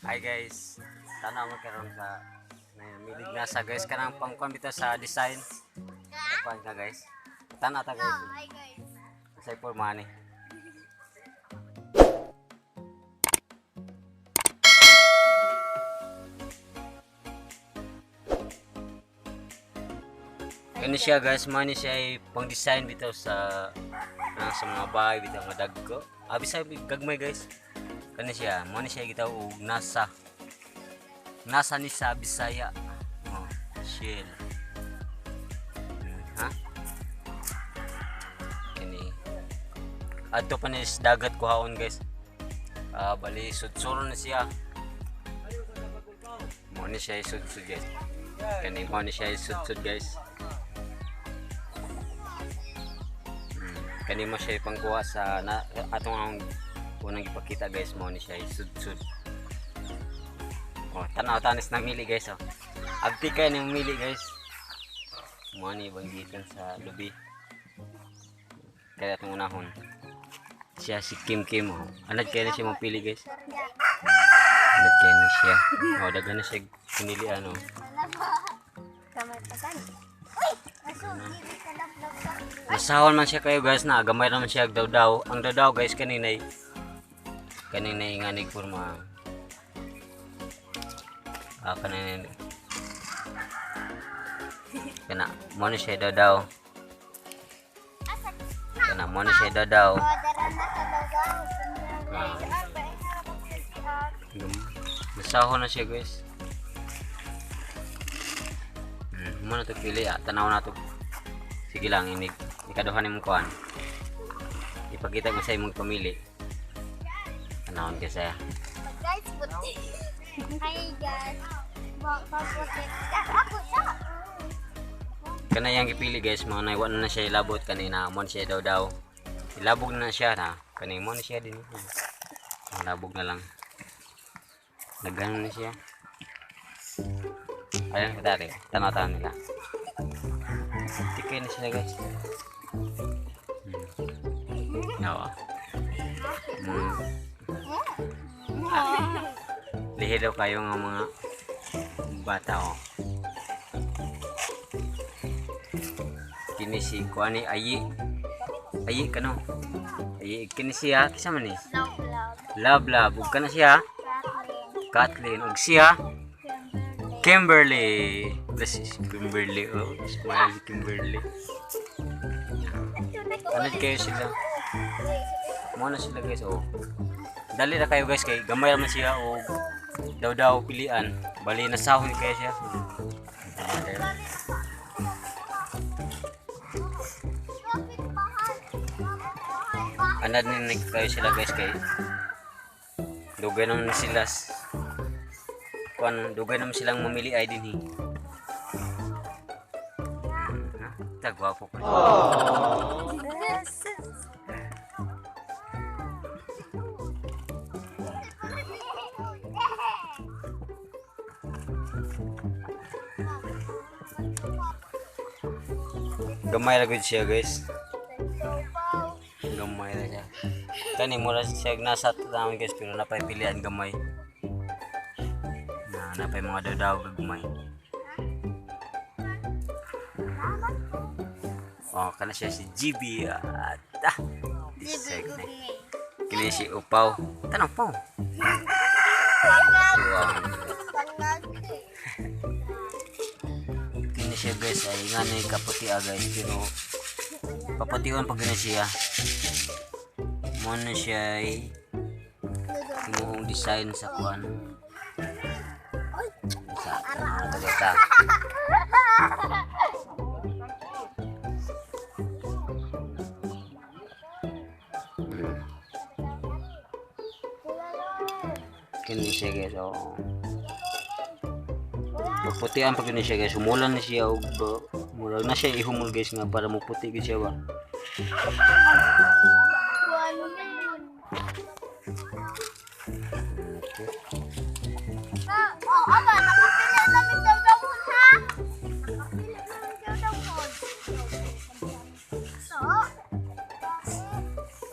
Hi guys, tanaw mo karon sa milig na sa guys kanang pangkuan bitaw sa design. Kuan ka guys. Tanaw ta guys. Hi guys. Say for money. Kani siya guys, money siya ay pang design bitaw sa sa mga bahay bitaw nga dagko. Abi sa gagmay guys. Kani siya, money siya gitaw og nasa. Nasa ni sa Bisaya. Oh, shell. Ha? Kani. Adto pa ni sa dagat kuhaon guys. Ah, bali sudsuro na siya. Mo ni siya sudsud guys. Kani mo ni siya sudsud guys. Kani mo siya ipangkuha sa na, atong ang unang ipakita guys, mo ni siya sudsud. Oh, tanaw tanis namili guys oh. Abti kay ni mili guys. Mo ni banggitan sa lubi. Kaya atong unahon. Siya si Kim Kim oh. Anad kay na siya mapili guys. Anad kay na siya. Oh, daghan na siya pinili ano. Kamay pa kan. Uy! Nasugi ka lang. Nasahon man siya kayo guys na gamay naman siya og daw-daw. Ang daw-daw guys kaninay kaninay nga nig porma. Ah, kaninay. Kana mo ni siya daw-daw. Kana mo ni siya daw-daw. Oh, dara na sa daw. Ah. Nasahon na siya guys. Mo na to pili ah. Tanaw na to. Sige lang inig. Ikaduha nimong kuan. Ipakita ko sa imong pamili. Tanawon kay saya. Guys, puti. Hi guys. Puti. Ako sa. Kana yang gipili guys, mga naiwan na siya ilabot kanina, mo na siya daw daw. Ilabog na siya na. Kani mo na siya din. Ilabog na lang. Nagano na siya. Ayan kita tanaw-tanaw nila. Tikay na sila guys. Oo. Ah, lihi daw kayo nga mga bata oh. Kini si kuani ayi. Ayi kano. Ayi kini siya kisa man ni? Love, love. Love love ug kana siya Kathleen. Kathleen ug siya Kimberly. Kimberly. This is Kimberly. Oh, smile si Kimberly. Anad kayo sila. Mo na sila guys oh. Dali na kayo guys kay gamay raman siya og daw-daw pilian. Bali nasahon kayo siya. Anad ni kayo sila guys kay dugay naman sila kuan dugay naman silang mamili ay din eh. Ha? Tagwapo ko. Gamay ra gud siya guys. Gamay ra siya. Kani mura siya nasa namin guys pero napay pilian gamay. Na napay mga daw gamay. Oh, kana siya si GB at ah, iseg na. Kini si Upaw. Tanong po. Wow. Kini siya guys ay nga na kaputi ah, guys pero kaputian pag gina siya. Mo na siya ay imuhong design sa kuan. Sa mga tagata. Kini siya guys oh. Pagputian pag gina siya guys, humulan na siya og murag na siya ihumol guys nga para muputi gyud siya ba. Okay. Oh, aba, nakapili namin daw dawon, ha? Nakapili namin daw dawon. So,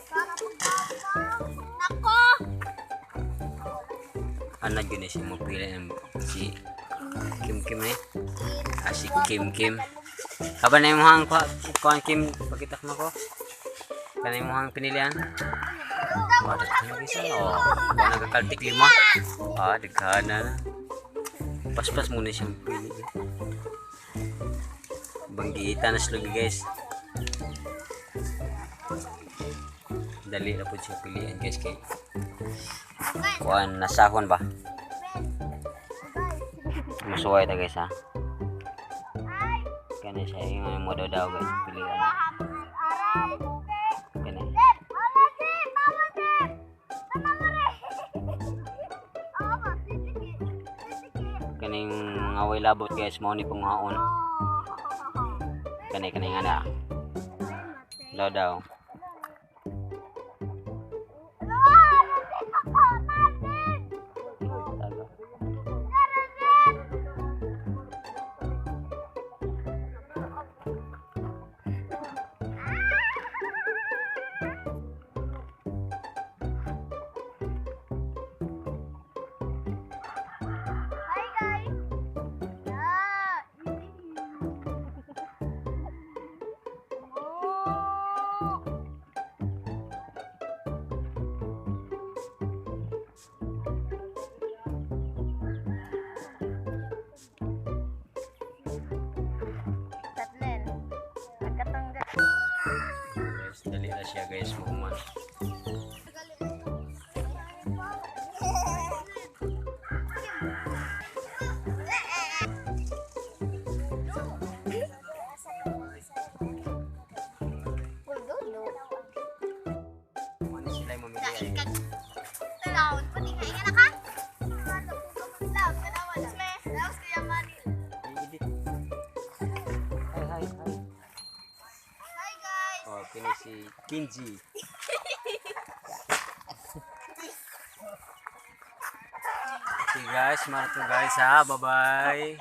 para magdawon. Nako! Anad gani siya mapili ng si Kim Kim ni. Ah, si Kim Kim. Haba na yung muhang kuha Kim, pakitak mo ko. Kana yung muhang pinilian. Oh, daghan guys. Oh, wala nagakaltik lima. Ah, daghan na. Paspas muna siyang pili. Banggitan na slugi guys. Dali na po siya pilian guys kay kuan nasahon ba. Musuway ta guys ha. Kani siya yung mo daw guys pilian. Kani. Kaning mga way labot guys mao ni panguhaon. Kani kani nga na. Daw daw. Tago. Hi guys. Ah. Oh. Tatlen. Nagkatangga. Guys, dali na siya guys mahuman. Ano sila yung mamili ay. Laon, pati nga na ka? Laon, laos kaya mani. I-edit. Hi, hi, hi. Hi guys. Oh, kini si Kinji. Okay guys, marato guys ha. Bye-bye.